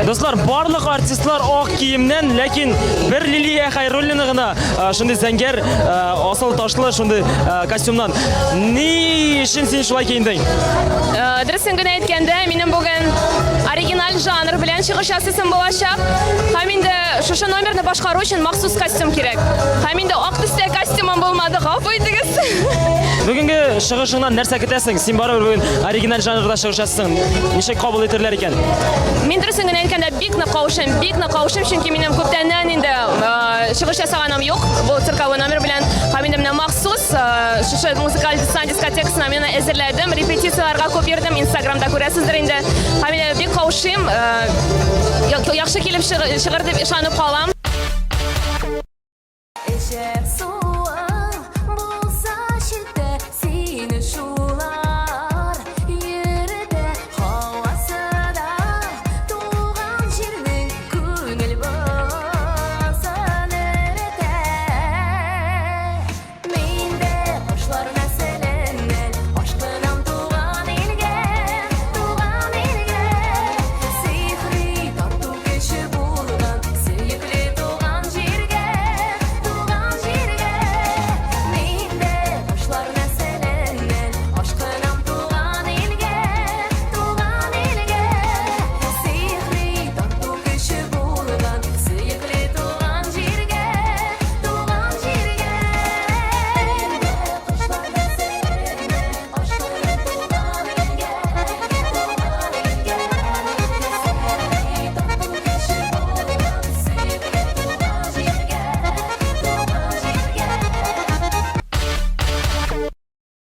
Дуслар, барлык артистлар ак киемнән, ләкин бер Лилия Хайруллина гына шундый зәңгәр асыл ташлы шундый костюмнан. Ни өчен син шулай киендең? Дөресен генә әйткәндә, минем бүген оригиналь жанр белән чыгыш ясыйсым булачак. Һәм инде шушы номерны башкару өчен махсус костюм кирәк. Һәм инде ак төстә костюмым булмады, гафу итегез. Бүгенге чыгышыңнан нәрсә көтәсең? Син барыбер бүген оригиналь жанрда чыгыш ясыйсың. Ничек кабул итерләр икән? Мин дөресен генә әйткәндә бик нык каушыйм, бик нык каушыйм, чөнки минем күптәннән инде чыгыш ясаганым юк бу цирковой номер белән. Һәм инде менә махсус шушы музыкаль десант дискотекасына мин әзерләдем, репетицияләргә күп йөрдем, Инстаграмда күрәсездер инде. Һәм инде бик каушыйм, яхшы килеп чыгыр дип ышанып калам.